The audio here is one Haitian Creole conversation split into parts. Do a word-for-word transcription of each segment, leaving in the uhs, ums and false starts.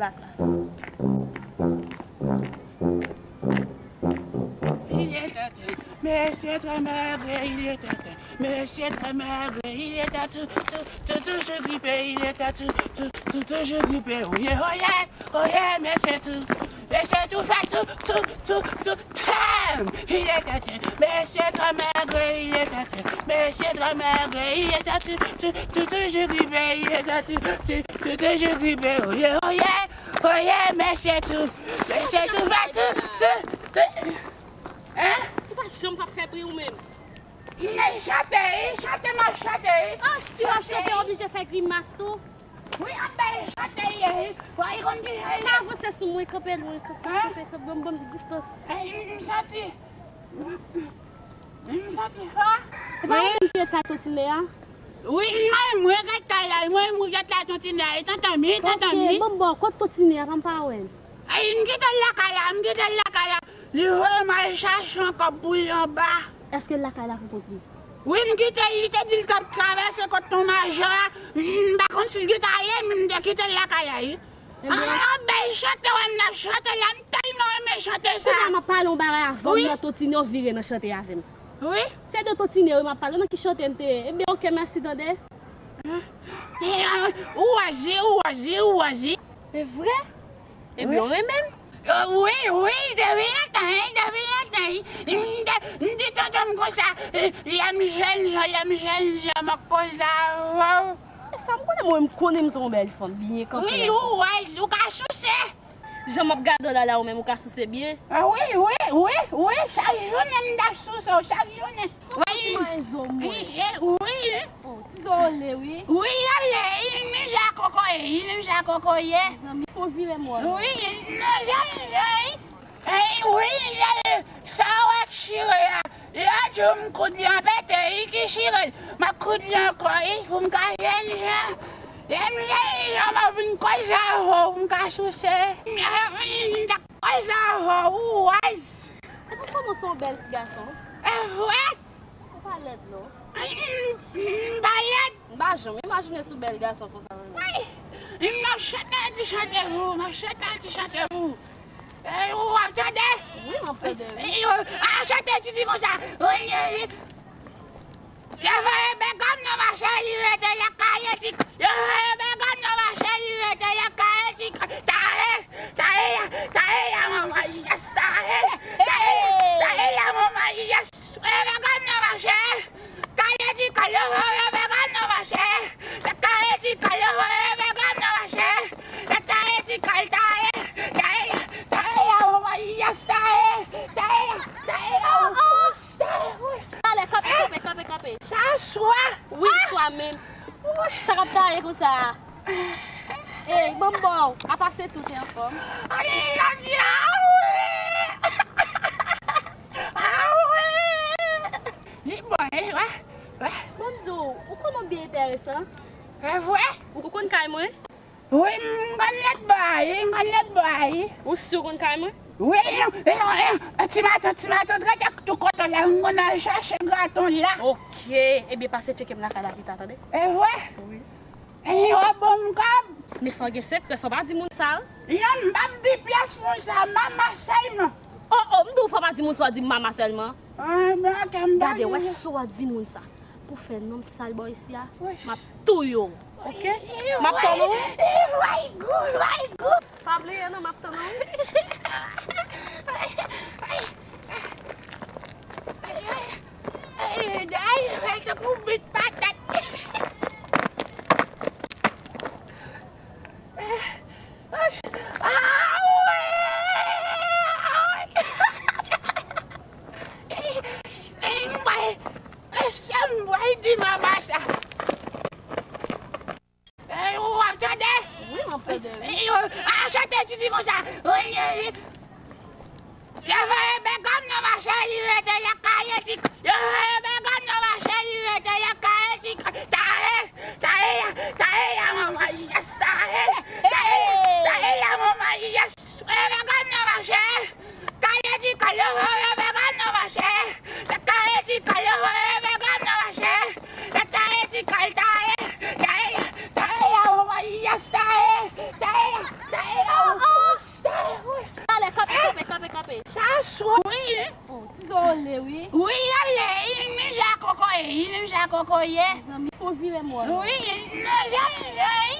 laklas. Il était un monsieur très maigre, il était un monsieur très maigre, il était tout, tout, tout, toujours grippé, il était tout, tout, tout, toujours grippé, oh yeah, oh yeah, oh yeah, monsieur tout, monsieur tout fait tout, tout, tout, tout, tam. Il était un monsieur très maigre, il était un monsieur très maigre, il était tout, tout, tout, toujours grippé, il était tout, tout, tout, toujours grippé, oh yeah, oh yeah, oh yeah, monsieur tout, monsieur tout fait tout, tout, tout. Hein? Ou pa janm p ap fè bri ou menm. Li chante, li chante, m ap chante. Oh, si w ap chante, w oblije fè grimas tou. Wi, anpil chante ye, wi. Bon, li konn ki jan li. Pa avanse sou mwen, kanpe lwen, kanpe, kanpe, kanpe, ban m, ban m distans. Ay, m santi. M santi fò. Se pa ou menm ki reta Totine a? Wi, mwen, mwen reta la, mwen, mwen reta Totine a. E tantan mi, tantan mi. Ok, bon, bon, kot Totine a, pa m pa wè l. Ay, m kite l lakay la, m kite l lakay la. Li voye m al chache yon kòb pou li anba. Èske l lakay la pou kont li? Wi, m kite l, li te di l t ap travèse kot ton majò a. M pa konn si l gentan ale, men m te kite l lakay la, wi. Ebyen, an, an bèl chante, wè m ap chante la, m tèlman renmen chante sa. Kounye a m ap pale yon bagay avè w, wi. Nan Totine, w vire nan chante avè m. Wi. Se de Totine, wi, m ap pale, nan ki chante m te ye? Ebyen, ok, mèsi, tande. Ou wè zi, ou wè zi, ou wè zi. Se vre? Ebyen, w renmen m? Wi, wi, depi lontan, wi, depi lontan, wi. M te, m di tonton m konsa, lè m jèn jan, lè m jèn jan, m ap koze avè w. E sa m konnen, mwen, m konnen m se yon bèl fanm, byen kanpe. Wi, ou wè, ou ka souse. Jan m ap gade w la, la, ou menm, ou ka souse byen. A, wi, wi, wi, wi, chak jounen m t ap souse w, chak jounen. Wi. Wi, wi. Oh, ti zo ole, wi. Wi, yo le, li menm jan ak kokoye, li menm jan ak kokoye. Mezanmi, fò vire mò. Wi, nan jan, jan, wi. Ey, wi, jan, sa w wè k chire a. Lòt jou, m koud li an pete, li ki chire l. M a koud li ankò, wi, pou m ka jwenn jan. Lè m jwenn jan, m a vin koze avè w, pou m ka souse. M, m, m ta koze avè w, ou wè. E pou kòman se yon bèl ti gason. E vre? Ou pa lèd, non. M, m pa lèd. M pa janm imajine sou bèl gason konsa, non. Wi. M ap chante ti chante pou ou, m ap chante ti chante pou ou. E, ou ap tande? Wi, m ap tande, wi. E, yo, a chante ti di konsa. Yo voye bègòm nan mache, li rete lakay ti. Yo voye bègòm nan mache, li rete lakay ti. Tale, tale la, tale la, manman, yes, tale. Tale, tale la, manman, yes. Voye bègòm nan mache. Kale ti kale, voye bègòm nan mache. Kale ti kale, voye bègòm nan mache. Kale ti kale, tale, tale, tale la, manman, yes, tale. Tale, tale la, manman, yes, tale. Talè, kanpe, kanpe, kanpe, kanpe. Sa swa. Wi, swa menm. Sa k ap tale konsa a? Ey, ban m ba w. Apa senti w te anfòm? Ani, la di a, wi. A, wi. Li bon, e, wè, wè. Ban m di w, ou konn yon byen enteresan. E vre? Ou konn kay mwen? Wi, m konn lòt bò a, wi, m konn lòt bò a, wi. Ou si w konn kay mwen? Wi, e, e, e, ti matant, ti matant, rete tou kote w la, m konn al chache graton la. Ok, ebyen pase tcheke m lakay la pita, tande? E vre? Wi. E yo ba m kòb. Men fò gen sekrè, fò pa di moun sa, wi. Non, m p ap di pyès moun sa, mama sèlman. Oh, oh, m di w fò pa di moun sa, w di mama sèlman. Ah, men ok, m pa di. Gade, wè, si w di moun sa, pou fè nonm sal bò isi a, m ap touye w, ok? M ap tann ou. Wi, wi, wi. Pa bliye non, m ap tann ou. Ay, ay, ay, ay, ay, tankou bit patat. Ah, wi! Ay, ay, mwen, se mwen di mama sa. Ey, ou ap tande? Wi, m ap tande, wi. Ey, a chante titi konsa. Ey, ey, ey. Yo voye bègòm nan mache, li rete lakay ti. Yo voye bègòm nan mache, li rete lakay ti. Tale, tale la, tale la, manman, yes, tale. Tale, tale la, manman, yes. Voye bègòm nan mache. Kale ti kale, voye bègòm nan mache. Kale ti kale, voye bègòm nan mache. Taye ti kal, taye, taye, taye la, manman, yes, taye, taye la, taye Wi. Wi, ale, li menm jan kokoye, li menm jan kokoye. Mezanmi, fò vire mò. Wi, li menm jan, li menm jan, wi.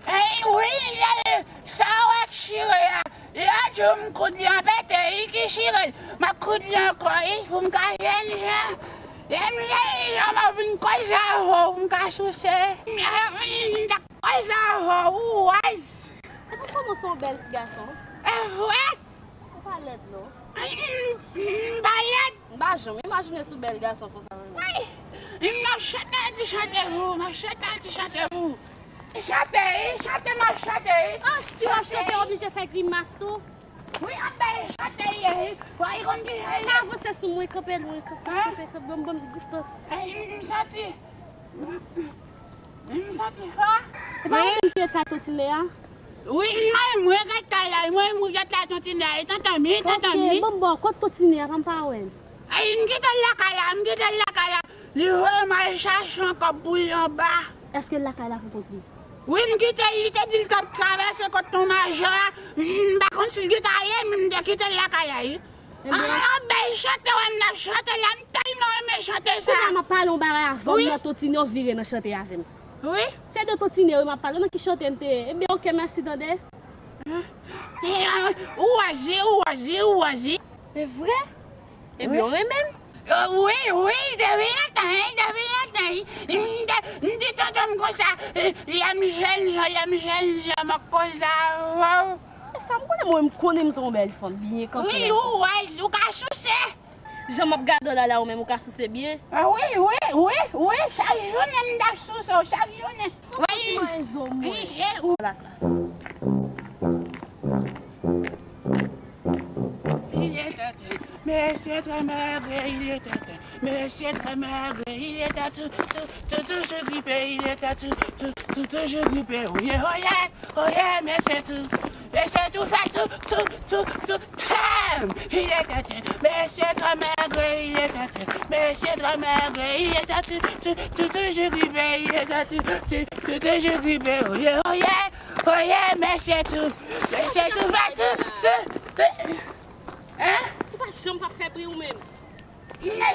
Ey, wi, li menm jan, sa w wè k chire a. Lòt jou m koud li an pete, li ki chire l. M ap koud li ankò, wi, pou m ka jwenn jan. Lè m jwenn jan, m ap vin koze avè w, pou m ka souse. M t ap koze avè w, ou waz. Epi kòman w se yon bèl ti gason? E vre? Ou pa lèd non. M, m, m pa lèd. M pa janm imajine sou bèl gason konsa menm. Wi. M ap chante ti chante pou ou, m ap chante ti chante pou ou. Chante, wi, chante, m ap chante, wi. Ah, si w ap chante, w oblije fè grimas tou. Wi, anpil chante ye, wi. Wè, li konn ki jan li ye. Pa avanse sou mwen, kanpe lwen, kanpe, kanpe, kanpe, ban m, ban m distans. Ey, m, m santi. M santi fò. Se pa ou menm ki ret la totine a? Wi, mwen, mwen ret la, mwen, mwen ret la totine a. E tantan mi, tantan mi. Ok, bon, bon, kot totine a, pa m pa wè l. Ey, m kite l lakay la, m kite l lakay la. Li voye m al chache yon kòb pou li anba. Èske l lakay la pou kont li? Wi, m kite l, li te di l t ap travèse kot ton majò a. M pa konn si l gentan ale, men m te kite l lakay la, wi. Ebyen, ah, bèl chante, wè, m ap chante la, m tèlman renmen chante sa. Kounye a m ap pale yon bagay avè w, wi, nan totine, w vire nan chante avè m. Wi. Se de totine, wi, m ap pale, nan ki chante m te ye. Ebyen, ok, mèsi, tande. Ou wè zi, ou wè zi, ou wè zi. E vre? Ebyen, w renmen m? Wi, wi, depi lontan, wi, depi lontan, wi. M te, m di tonton m konsa, lè m jèn jan, lè m jèn jan, m ap koze avè w. E sa m konnen, mwen, m konnen m se yon bèl fanm, byen kanpe. Wi, ou wè, ou ka souse. Jan m ap gade w la, la, ou menm, ou ka souse byen. Ah, wi, wi, wi, wi, chak jounen m t ap souse w, chak jounen. Wi, wi, e, ou. La klas. Il était un monsieur très maigre, il était un monsieur très maigre, il était tout, tout, tout, toujours grippé, il était tout, tout, tout, toujours grippé. Oh yeah, oh yeah, oh yeah, monsieur tout, monsieur tout fait tout, tout, tout, tout, tam. Il était un monsieur très maigre, il était un monsieur très maigre, il était tout, tout, tout, toujours grippé, il était tout, tout, tout, toujours grippé. Oh yeah, oh yeah, oh yeah, monsieur tout, monsieur tout fait tout, tout, tout. Hein? Ou pa janm pa fè bri ou menm.